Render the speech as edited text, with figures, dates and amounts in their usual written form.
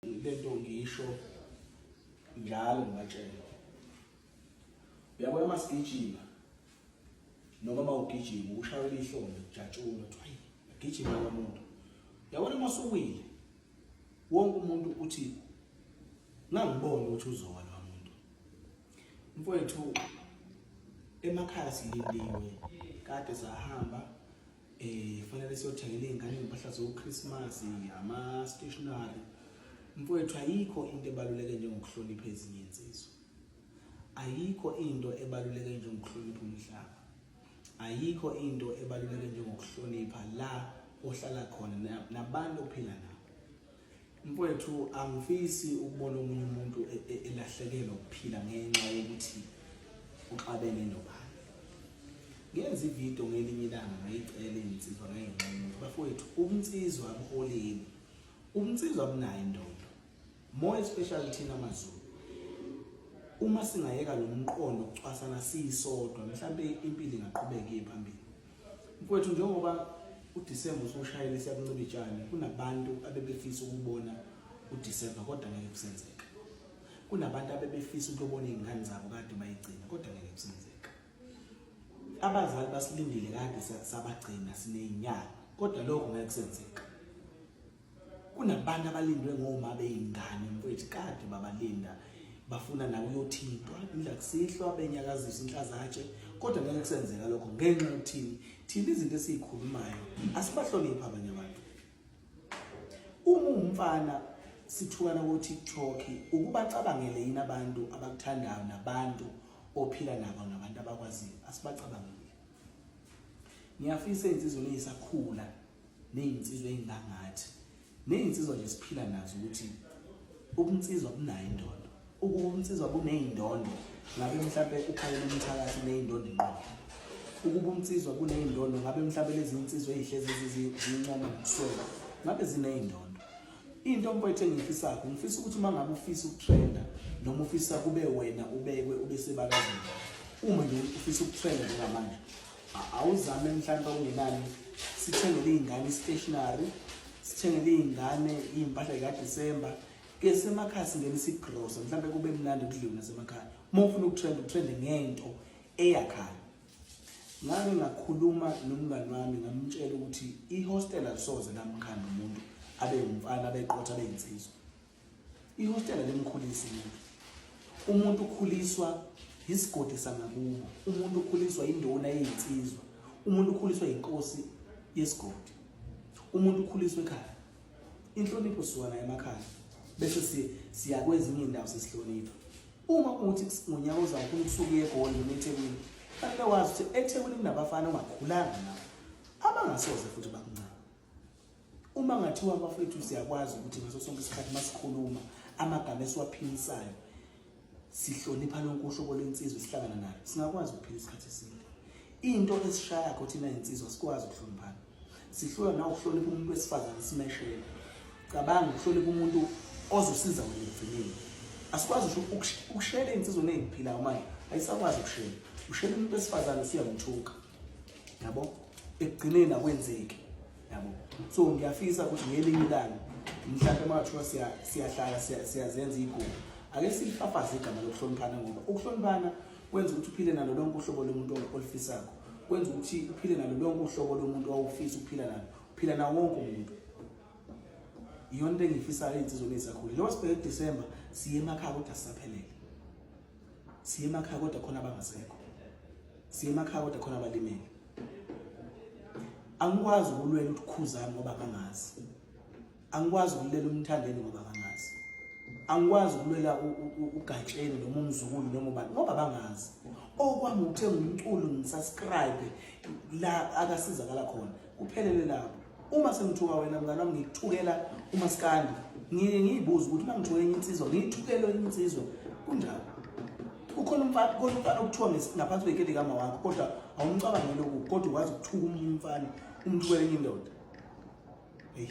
Lento ngisho njalo ngibatshela. Uyabona masigijima noma mawugijima ushayela ihlombe kujatshulwa kuthiwa hayi gijima lo muntu. Uyabona uma usuwile wonke umuntu uthi ngangibona ukuthi uzowa lo muntu. Mfowethu emakhaya silindiwe kade sahamba fanele siyothengela iy'ngane iy'mpahla zoChristmas ama-stationary. Mfowethu ayikho into ebaluleke njengokuhlonipha ezinye iy'nsizwa, ayikho into ebaluleke njengokuhlonipha umhlaba, ayikho into ebaluleke njengokuhlonipha la ohlala khona nabantu ophila nabo. Mfowethu angifisi ukubona omunye umuntu e, e, elahlekelwa ukuphila ngenxa yokuthi uxabene nobani. Ngenza ividiyo ngelinye ilanga ngayicela insizwa ngayinxenxa ukuthi bafowethu ubunsizwa abuholeli. Ubunsizwa abunayo indondo. More especially thina maZulu. Uma singayeka lo mqondo ukucwasana sisodwa mhlambe impilo ingaqhubeka iye phambili. Mfowethu njengoba uDisemba usushayile siyakuncibitshane kunabantu abebefisa ukubona uDisemba kodwa ngeke kusenzeka. Kunabantu abebefisa ukubona izingane zabo kade bayigcina kodwa ngeke kusenzeka. Abazali basilindile kade sabagcina sinezinyanga kodwa lokho ngeke kusenzeka. Kunabantu abalindwe ngoma beyingane mfowethu kade babalinda bafuna nawe uyothintwa indla kusihlwa benyakazisa inhlazatshe kodwa ngeke kusenzeka lokho ngenxa yokuthini thina izinto esizikhulumayo asibahloniphi abanye abantu. Uma umfana sithukana ko TikTok ukubacabangele yini abantu abakuthandayo nabantu ophila nabo nabantu abakwaziyo asibacabangeli. Ngiyafisa insizwa eyisakhula nezinsizwa ezingangathi nezinsizwa nje siphila nazo ukuthi ubunsizwa bunayo indondo ukuba ubunsizwa buneyindondo ngabe mhlampe uphakela umthakathi neyindondo inqondo ukuba ubunsizwa buneyindondo ngabe mhlampe lezi insizwa ezihlezi zincoma ngokuswela ngabe zineyindondo. Into mfowethu engiyifisakho ngifisa ukuthi uma ngabe ufisa ukutrenda noma ufisa kube wena ubekwe ube sebalazini uma nje ufisa ukutrenda njengamanje awuzame mhlawumbe okungenani sithengele iy'ngane i-stationary sithengele iy'ngane iy'mpahla zikaDisemba ke semakhaya singenisa igrosa mhlawumbe kube mnandi kudliwe nasemakhaya. Uma ufuna ukutrenda utrende ngento eyakhayo. Ngake ngakhuluma nomngani wami ngamtshela ukuthi ihostela lisoze lamkhanda umuntu abe umfana abeqotha abe insizwa. Ihostela limkhulisa umuntu. Umuntu ukhuliswa isigodi sangakubo, umuntu ukhuliswa indona yeyinsizwa, umuntu ukhuliswa inkosi yesigodi. Umuntu ukhuliswa ekhaya. Inhlonipho suka nayo emakhaya bese siya kwezinye indawo sesihlonipha. Uma kuwukuthi ngonyaka ozayo ufuna ukusuka uye eGoli noma eThekwini, fanele wazi ukuthi eThekwini kunabafana ongakhulanga nabo abangasoze futhi bakuncane. Uma ngathiwa bafethu siyakwazi ukuthi ngaso sonke isikhathi masikhuluma amagama esiwaphimisayo sihlonipha lonke uhlobo lwensizwa esihlangana nayo, singakwazi ukuphila isikhathi eside. Into esishayakho thina insizwa sikwazi ukuhloniphana. Sihlulwa na ukuhlonipha umuntu wesifazane simeshele. Cabanga ukuhlonipha umuntu ozosiza wena ekugcineni. Asikwazi ukushela insizwa neziphilayo manje, ayisakwazi ukushela. Ushela umuntu wesifazane usuyamthuka. Yabo? Ekugcineni akwenzeki. Yabo? So ngiyafisa ukuthi ngelinye ilanga mhlawumbe uma kuthiwa siyahlala siyazenza igugu ake silifafaze igama lokuhloniphana ngoba ukuhloniphana kwenza ukuthi uphile nalo lonke uhlobo lomuntu olifisakho, kwenza ukuthi uphile nalo lonke uhlobo lomuntu owawufisa ukuphila nalo, uphila nawo wonke umuntu. Iyona into engiyifisayo ey'nsizweni ey'sakhula. Njengoba sibheke kuDisemba siye emakhaya kodwa sisaphelele, siye emakhaya kodwa khona abangasekho, siye emakhaya kodwa khona abalimele. Angikwazi ukulwela ukuthi khuzani ngoba kangazi, angikwazi ukulela umthandeni ngoba kangazi, angikwazi ukulwela uGatsheni noma umzukulu noma ubani ngoba bangazi. Okwami ukuthenga umculo ngisubscribe la akasizakala khona kuphelele lapho. Uma sengithuka wena mngani wami ngikuthukela umaskandi, ngiye ngiyibuza ukuthi uma ngithuka enye insizwa ngiyithukele enye insizwa kunjani? Kukhona umfana kukhona umfana okuthiwa ngaphansi kwekeli kama wakho kodwa awumcabangeli okubi kodwa ukwazi ukuthuka omunye umfana umthukele enye indoda. Eyi.